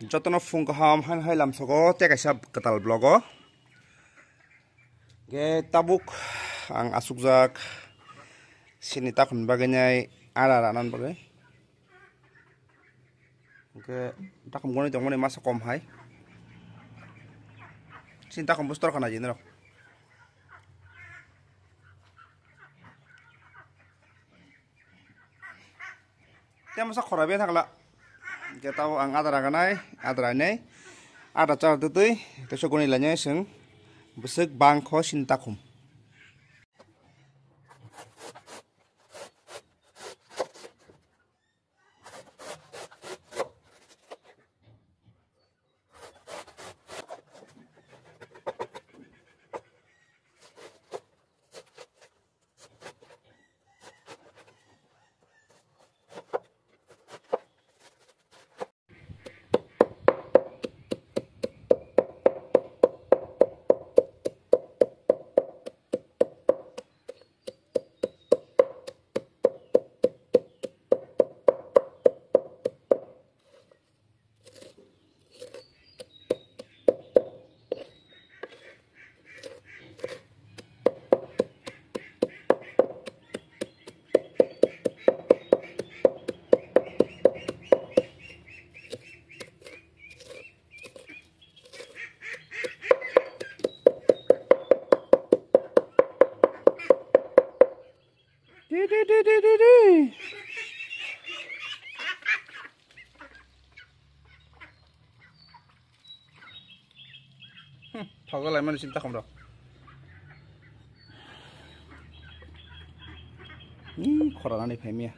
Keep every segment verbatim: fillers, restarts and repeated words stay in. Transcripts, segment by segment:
Jotono phung kaham hai hai lamsogo tei kaisa kwtal vlog o. Ge tabuk ang asukjak sini takhum bagwi nai ara ranan bagwi. Hwnkhe takhum gwnwi tongmani masa kom hai. Sini takhum bwstor khana jini rok. Tei masa khora be thangla. Hwnkhe tabo ang adra ganai, adra nai. Adra char tutui, tei sokoni lanya seng. Bwswk bangkho sini takhum. Di, di, di, di, di, di. Hmm, thogo lai mani sinta khom rok. Ni khora nani phai miya.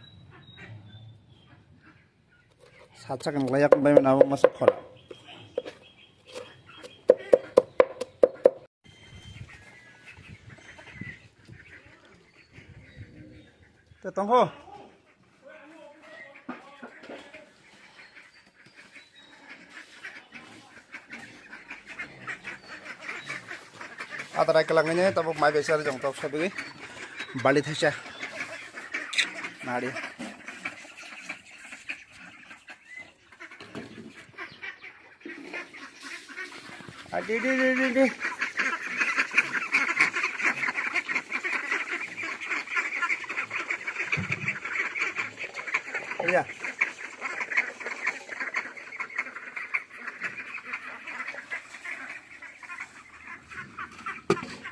Sat sakang layak bai mana masa khora. Te tongho. Adara kelangnya tabuk mai besar jong tok sabigi bali thaisa. Nari. Ah, di, di, di, di, di. Iya.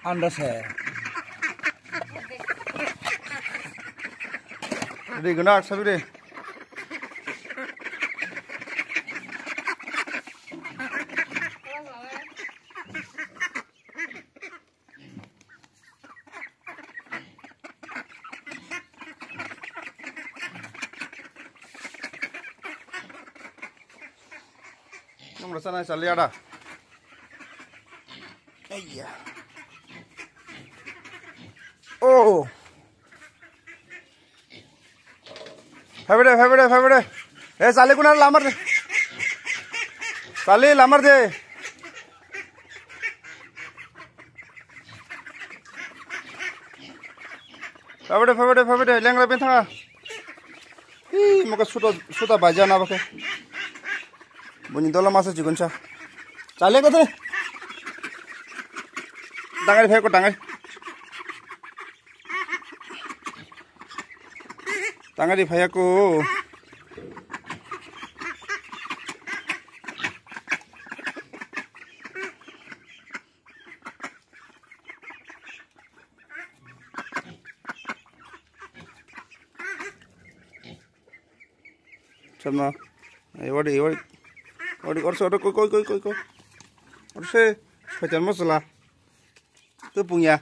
Anda se. Di guna sabi de. Nung rasa nai sali ada. Iya. Oh. Phaibade, phaibade, phaibade. Eh, sali kuna lamar de. Sali lamar de. Phaibade, phaibade, phaibade. Lengra bentha. Ih, maka suta, suta baja na bake. Buni dola masa chigon sa. Sali kate. Dangai phai ko dangai. Tangari phaiya ko. Sama. Ai wadi wadi. Wadi orso orso koi koi koi koi koi. Orso. Phajar masala. Tu punya.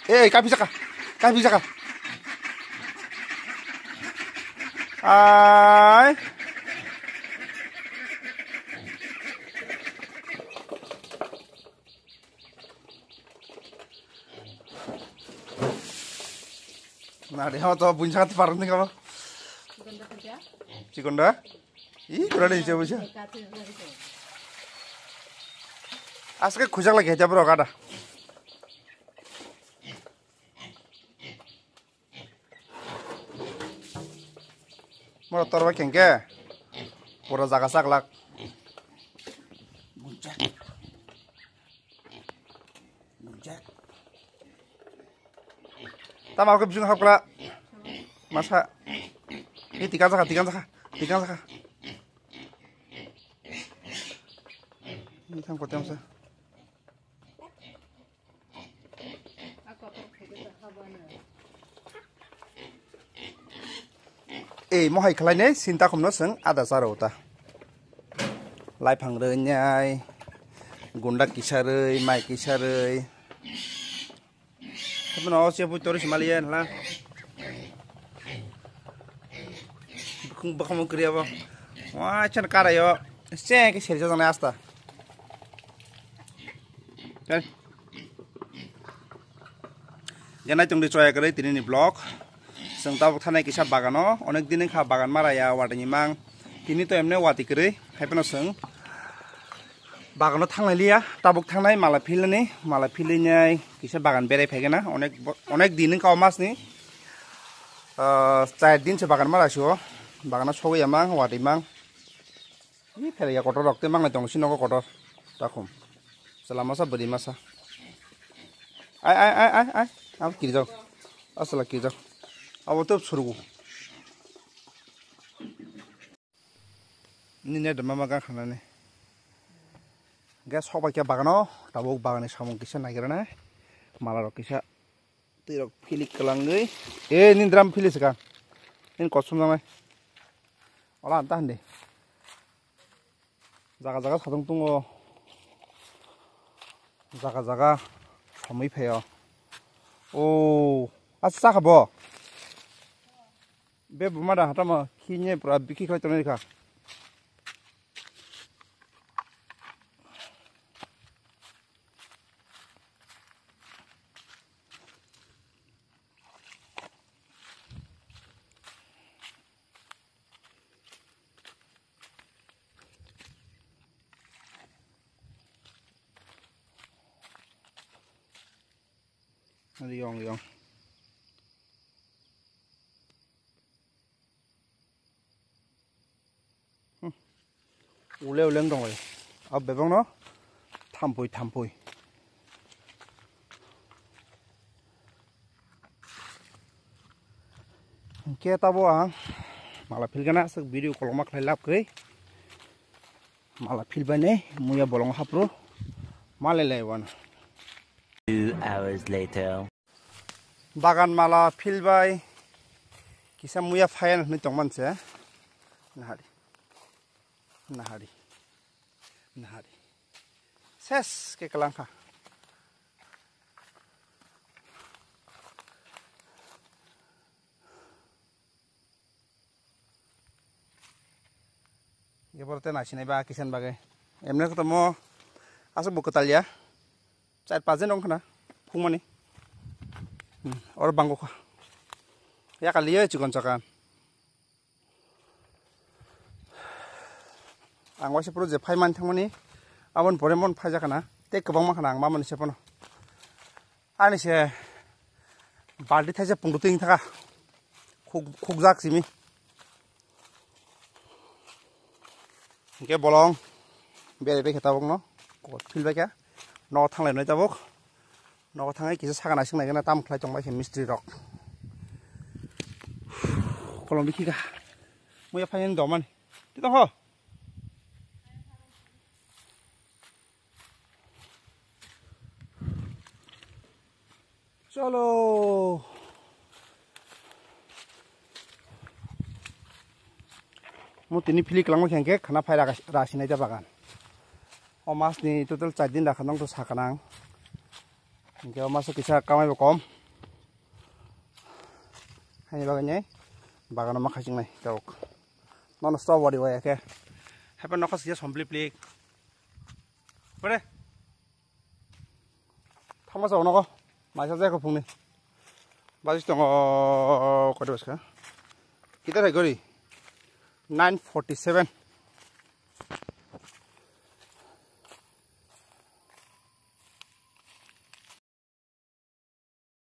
Eh, kapi saka. Kapi saka. Ai. Na de ho to bunsa kat parang tinggal. Chikonda. Ih, kurang aja bunsa. Aske khujak lagi aja bro kada. Moro torba kengke. Pura jaga saklak. Tama ko bising hapkla. Masa. Ini tiga saka, tiga saka, tiga saka. Ini tang kotem sa. Ei mohai khlai ne sinta khumno swng ada charo ta. Lai phang rwi nyai. Gunda kisa rwi, mai kisa rwi. Hapono o se pui tori simali ya la. Bukhung bukhung kriya bo. Wa chan kara yo. Se ke serja jana asta. Chal. Janai tongdi choya kwrwi tini ni vlog. Chwng tabuk thanai kisa bagano, onek din wngkha bagan mara ya watwi ni mang. Tini to emne watwi kwrwi, hai phano chwng bagano thanglai liya, tabuk thangnai mala philani, mala philinai kisa bagan berai phaigana, onek bo-, onek din wngkha o masni, ah, char din se bagan mara sio, bagano sogwi ya mang, watwi mang. Ni phela ya kotor rok, tei mangnai tong si nogo kotor. Takhum. Chwla masa, bwrwi masa. Ai, ai, ai, ai, ai. Abo kirijak. Aswla kirijak. Abo to surugu. Ni net mama ga khanani. Gas hokbai khe bagano, tabuk bagani samung kisa nagiranai. Mala rok kisa. Twi rok philik kwlangwi. E, nini drum phili swkang. Nini kosom nangnai. Ola anta handi. Jaga jaga satung tungo. Jaga jaga somwi phaio. O, asa chakha bo. Be buma da hatama khini pura bikhi khlai tonwi kha. Yong yong. Hmm. Ule ule wng tong lai. Abo bebak no thampui thampui. Hingke tabo ang mala philgana aswk video kolokma khlai lab kwrwi. Mala philbainai muya bolongo hapro. Malai lai wano. Two hours later. Bagan mala philbai kisa muya phaiya hinwi tongman se. Nahari. Nahari. Nahari. Ses ke kelangkha. Ebor te naisinai ba kisan bagwi. Emne koto mo aswk bo kwtal ya. Char pajen wng khna phungmani. Hmm, oro bango kha. Yakal liya chikon chakan. Ang waisa puro je phai man thangmani abon pore mon phai jakana. Tei kwbangma khna ang mamani se pono. Ani se balti thaisa pungtwi thaka. Khuk, khukjak simi. Hingke bolong berai bai khe tabuk no. Kot phil bai khe. Nogo thanglai noi tabuk. Nogo thangwi kisa sakana sing nai gana tam khlai tong bai khe mistri rok. Kolom bikhi kha. Muya phai ni domani. Tito ho. Cholo. Mo tini phili kwlangma khe hwnkhe khana phai ra, ra sinai da bagan. O mas ni total char din rakha nong to sakana ang. Hwnkhe o maso kisa kamai bo kom. Haini bagwi nai bagano ma khaching nai tabuk. Nono strawberry waya khe. Hape nokha sija sompli plik. Pare. Thangma sa nogo. Maisa jai ko phungni. Bajis tongo koi bajkha. Kita hai gori. Nine forty seven.